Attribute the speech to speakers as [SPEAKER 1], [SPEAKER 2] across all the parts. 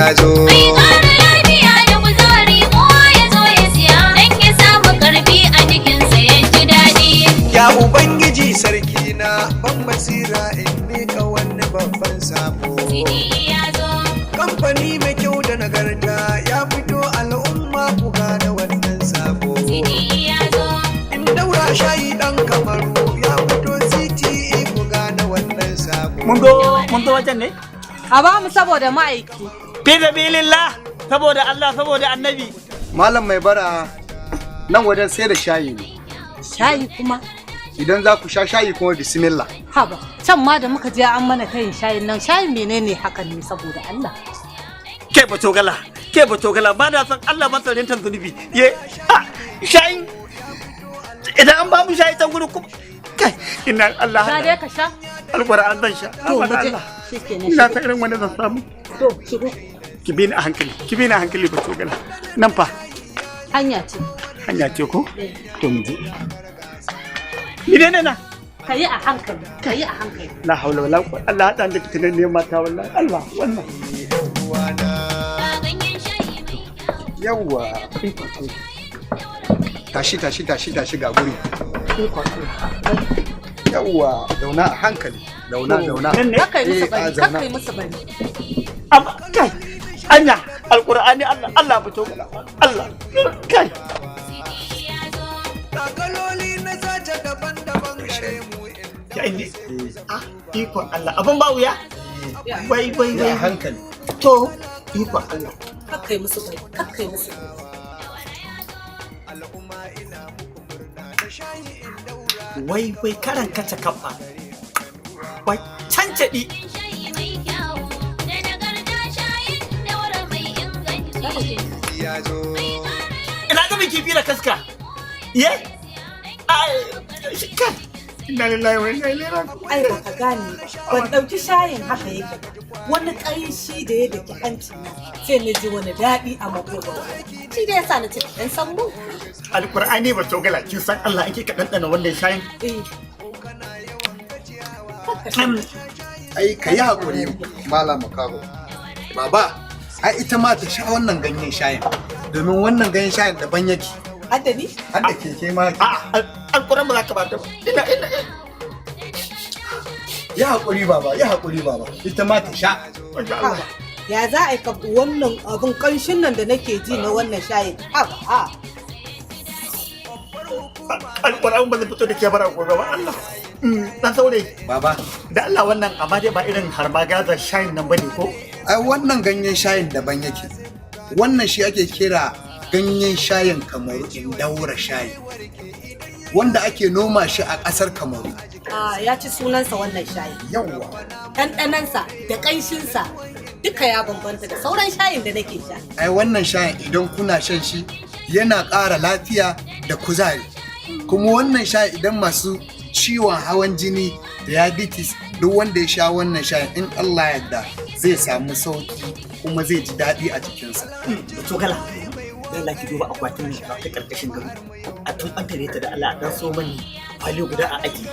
[SPEAKER 1] Ya zo.
[SPEAKER 2] Mai ƙara lafiya da kuzari, kowa ya zo ya siya dan ya samu ƙarfi a jikinsa ya ji daɗi.
[SPEAKER 1] Ya Ubangiji sarki na, ban basira in miƙa wani babban sabo.
[SPEAKER 2] CTE ya zo.
[SPEAKER 1] Kamfani mai kyau da nagarta ya fito, al'umma ku gane wannan sabo.
[SPEAKER 2] CTE ya zo.
[SPEAKER 1] In daura shayi ɗan Kamaru ya fito, CTE, ku gane wannan sabo.
[SPEAKER 3] Mun zo wajen ne?
[SPEAKER 4] A ba mu saboda ma'aiki.
[SPEAKER 3] Fi sabilillah, saboda Allah, saboda Annabi.
[SPEAKER 5] Malam mai bara, nan wajen sai da shayi ne.
[SPEAKER 4] Shayi kuma?
[SPEAKER 5] Idan za ku sha shayi kuma, bismillah.
[SPEAKER 4] Haba, can ma da muka je an mana tayin shayin nan, shayin menene haka ne saboda Allah?
[SPEAKER 3] Ke ba togala, ke ba togala, ba na san Allah ban tsarin zunubi. Ye, ah, shayin idan an ba mu shayi can gurin kuma kai ina Allah.
[SPEAKER 4] Za dai ka sha?
[SPEAKER 3] Alquran zan sha.
[SPEAKER 4] To mu je.
[SPEAKER 3] Allah.
[SPEAKER 4] Shikenan.
[SPEAKER 3] Ina ta irin wani zan samu.
[SPEAKER 4] To, shigo.
[SPEAKER 3] Ki bi ni a hankali, ki bi ni a hankali ba togala. Nan fa?
[SPEAKER 4] Hanya ce.
[SPEAKER 3] Hanya ce ko? To mu je. Ni ne na.
[SPEAKER 4] Ka yi a hankali, ka yi a hankali.
[SPEAKER 3] La haula wala quwwata, Allah hada da fitinan ne mata, wallahi Allah wannan.
[SPEAKER 2] Ga ganyen shayi mai kyau.
[SPEAKER 5] Yawwa. Tashi, tashi, tashi, tashi, ga guri. Yawwa, zauna a hankali. Zauna, zauna.
[SPEAKER 3] Nan ne?
[SPEAKER 4] Kakkai musu
[SPEAKER 5] Eh, a
[SPEAKER 4] bari,
[SPEAKER 5] zauna.
[SPEAKER 4] kakkai musu bari.
[SPEAKER 3] Amma kai anya alqur'ani, Allah Allah fito Allah kai.
[SPEAKER 2] CTE ya zo.
[SPEAKER 1] Kaloli na sace daban-daban gare mu.
[SPEAKER 3] Ya ne ah, ikon Allah, abun ba wuya, wai wai
[SPEAKER 5] Ya
[SPEAKER 3] wai.
[SPEAKER 5] hankali.
[SPEAKER 3] To, ikon Allah.
[SPEAKER 4] Kakkai musu bari, kakkai musu bari.
[SPEAKER 1] Al'umma ina muku murna da shayi in daura.
[SPEAKER 3] Wai wai, karan kace kafa wai cancaɗi.
[SPEAKER 2] Shayi mai kyau da nagarta, shayin daura mai inganci.
[SPEAKER 1] Ya zo.
[SPEAKER 3] Ina ga mai kifi da kaska ye, ai kai, inna lillahi wa inna ilaihi raji'un.
[SPEAKER 4] Ai baka gane ba, ban ɗauki shayin haka yake ba. Wani ƙanshi da ya daki hanci na, sai na ji wani daɗi a makogwaro. Shi da yasa na ce ɗan san mu.
[SPEAKER 3] Alqur'ani ba togala, kin san Allah in kika ɗanɗana wannan shayin.
[SPEAKER 4] Eh.
[SPEAKER 5] Ai ka yi haƙuri, Malam Makaho. Baba, ai ita ma ta sha wannan ganyen shayin. Domin wannan ganyen shayin daban yake.
[SPEAKER 4] Hadda ni?
[SPEAKER 5] Har da keke ma.
[SPEAKER 3] A alquran ba za ka ba ta ba, ina ina.
[SPEAKER 5] Ya haƙuri baba, ya haƙuri baba. Ita ma ta sha.
[SPEAKER 3] Allah.
[SPEAKER 4] Ya za a yi ka wannan abin ƙanshin nan da nake ji na wannan shayin? Haba, ha.
[SPEAKER 3] Alquran ba zai fito da ke bara gobe ba, Allah. Dan saurayi.
[SPEAKER 5] Baba,
[SPEAKER 3] Da Allah wannan, amma dai ba irin harba gaza shayin nan bane ko?
[SPEAKER 5] Ai wannan ganyen shayin daban yake. Wannan shi ake kira ganyen shayin Kamaru, in daura shayi. Wanda ake noma shi a ƙasar Kamaru.
[SPEAKER 4] Ah, ya ci sunansa wannan shayin.
[SPEAKER 5] Yawwa.
[SPEAKER 4] Ɗanɗanansa da ƙanshinsa duka ya bambanta da sauran shayin da nake sha.
[SPEAKER 5] Ai wannan shayin idan kuna shan shi yana ƙara lafiya da kuzari. Kuma wannan shayi idan masu ciwon hawan jini, diabetes, duk wanda ya sha wannan shayin, in Allah yarda zai samu sauki kuma zai ji daɗi a jikinsa.
[SPEAKER 3] Togala, da Allah ki duba akwatin nan ta karkashin gado. A tun ɓantare ta, da Allah a dan so mani kwali guda a aji.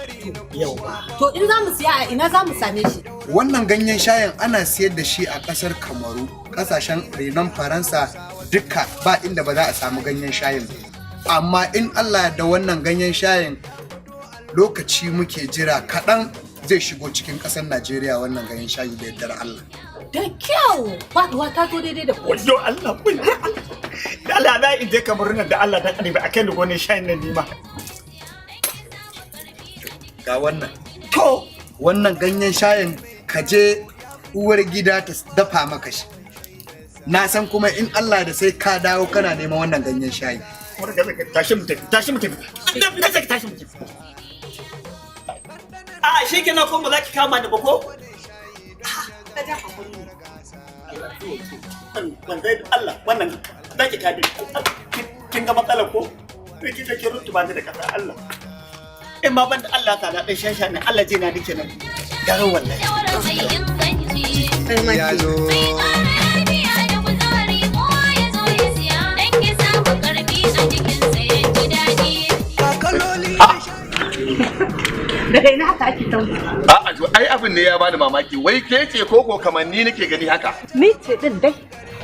[SPEAKER 3] Yauwa.
[SPEAKER 4] To in za mu siya, a ina za mu same shi?
[SPEAKER 5] Wannan ganyen shayin ana siyar da shi a ƙasar Kamaru, ƙasashen renon Faransa duka ba inda ba za a samu ganyen shayin ba. Amma in Allah da wannan ganyen shayin lokaci muke jira kaɗan zai shigo cikin ƙasar Najeriya, wannan ganyen shayi, da yardar Allah.
[SPEAKER 4] Da kyau, faduwa ta zo daidai da kuwa.
[SPEAKER 3] Wajo Allah, wajo Allah. Da Allah na in je Kamaru nan, da Allah dan annabi a kai ni gonin shayin nan nima.
[SPEAKER 5] Ga wannan.
[SPEAKER 3] To,
[SPEAKER 5] Wannan ganyen shayin ka je uwar gida ta dafa maka shi. Na san kuma in Allah da sai ka dawo kana neman wannan ganyen shayi.
[SPEAKER 3] Tashi mu tafi, tashi mu tafi. Na ce tashi mu tafi. A shi kenan ko ba za ki kama ni ba ko?
[SPEAKER 4] Ka ja hakuri ne.
[SPEAKER 3] Ban zai Allah wannan za ki kame. Kin ga matsalar ko? Sai ki ki rutuba ni da kasa Allah. In ma ban da Allah ta na dan shasha ne Allah ji na nake nan. Garin wallahi.
[SPEAKER 2] Daura mai inganci.
[SPEAKER 4] Kai ma
[SPEAKER 1] Ya
[SPEAKER 4] ke.
[SPEAKER 1] zo.
[SPEAKER 2] Mai ƙara lafiya da kuzari, kowa ya zo ya siya dan ya samu ƙarfi a jikinsa ya ji daɗi.
[SPEAKER 1] Kaloli.
[SPEAKER 4] Daga ina haka ake tauna?
[SPEAKER 6] A'a, to ai abin ne ya bani mamaki. Wai ke ce ko ko kamanni nake gani haka?
[SPEAKER 4] Ni ce din dai.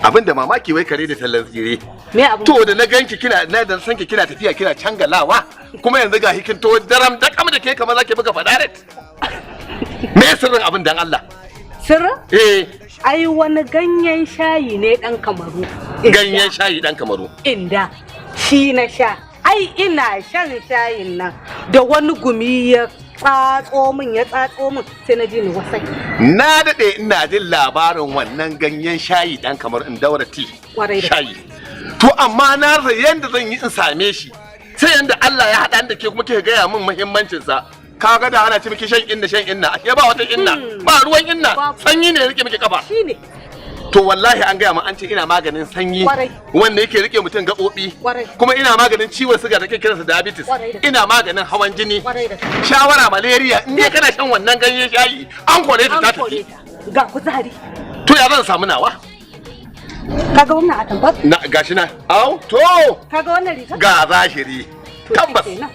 [SPEAKER 6] Abin da mamaki, wai kare da tallan tsire.
[SPEAKER 4] Me abin?
[SPEAKER 6] To, da na ganki kina na da san ki kina tafiya kina cangalawa, kuma yanzu ga hikin to daram da kam da ke kamar zaki buga fadaret. Me sirrin abin, dan Allah?
[SPEAKER 4] Sirrin?
[SPEAKER 6] Eh.
[SPEAKER 4] Ai wani ganyen shayi ne dan Kamaru.
[SPEAKER 6] Ganyen shayi dan Kamaru.
[SPEAKER 4] Inda shi na sha. Ai ina shan shayin nan da wani gumi ya tsatso min, ya tsatso min, sai na ji ni wasai.
[SPEAKER 6] Na daɗe ina jin labarin wannan ganyen shayi dan kamar in daura ti.
[SPEAKER 4] Kwarai da
[SPEAKER 6] Shayi. To, amma na rasa yanda zan yi in same shi. Sai yanda Allah ya haɗa ni da ke kuma kika gaya min muhimmancin sa. Kaga da ana ce miki shan inna, shan inna, ashe ba wata inna, ba ruwan inna,
[SPEAKER 4] Babu.
[SPEAKER 6] Sanyi ne ya rike miki kafa.
[SPEAKER 4] Shine.
[SPEAKER 6] To, wallahi an gaya min, an ce ina maganin sanyi
[SPEAKER 4] Kwarai.
[SPEAKER 6] wanda yake rike mutum gaɓoɓi.
[SPEAKER 4] Kwarai.
[SPEAKER 6] Kuma ina maganin ciwon suga da ke kiransa diabetes.
[SPEAKER 4] Kwarai da
[SPEAKER 6] Ina maganin hawan jini.
[SPEAKER 4] Kwarai da
[SPEAKER 6] Shawara malaria, in dai kana shan wannan ganyen shayi an kore ta, ta
[SPEAKER 4] An kore
[SPEAKER 6] tafi.
[SPEAKER 4] ta. Ga kuzari.
[SPEAKER 6] To, ya zan samu nawa?
[SPEAKER 4] Kaga wannan atamfar?
[SPEAKER 6] Na gashi na. Au, to.
[SPEAKER 4] Kaga wannan riga?
[SPEAKER 6] Ga zahiri.
[SPEAKER 4] To,
[SPEAKER 6] Tabbas.
[SPEAKER 4] kenan.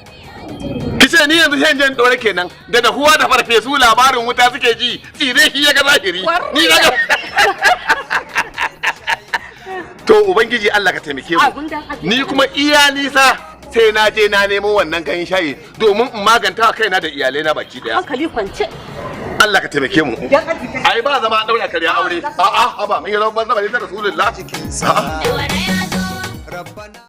[SPEAKER 6] Kice ni yanzu shan jan dore kenan, da dahuwa da farfesu labarin wuta suke ji, tsire shi ya ga zahiri. Ni na ga. To, ubangiji Allah ka taimake mu.
[SPEAKER 4] Abun dan Allah.
[SPEAKER 6] Ni kuma iya nisa sai na je na nemo wannan ganyen shayi domin in maganta kaina da iyalaina baki daya.
[SPEAKER 4] Hankali kwance.
[SPEAKER 6] Allah ka taimake mu.
[SPEAKER 4] Dan arziki.
[SPEAKER 6] Ai ba zama a daura karya aure. A'a, haba, mun yi zaman banza ba ne da Rasulullah.
[SPEAKER 1] Jikinsa.
[SPEAKER 2] Dawara ya zo.
[SPEAKER 1] Rabbana.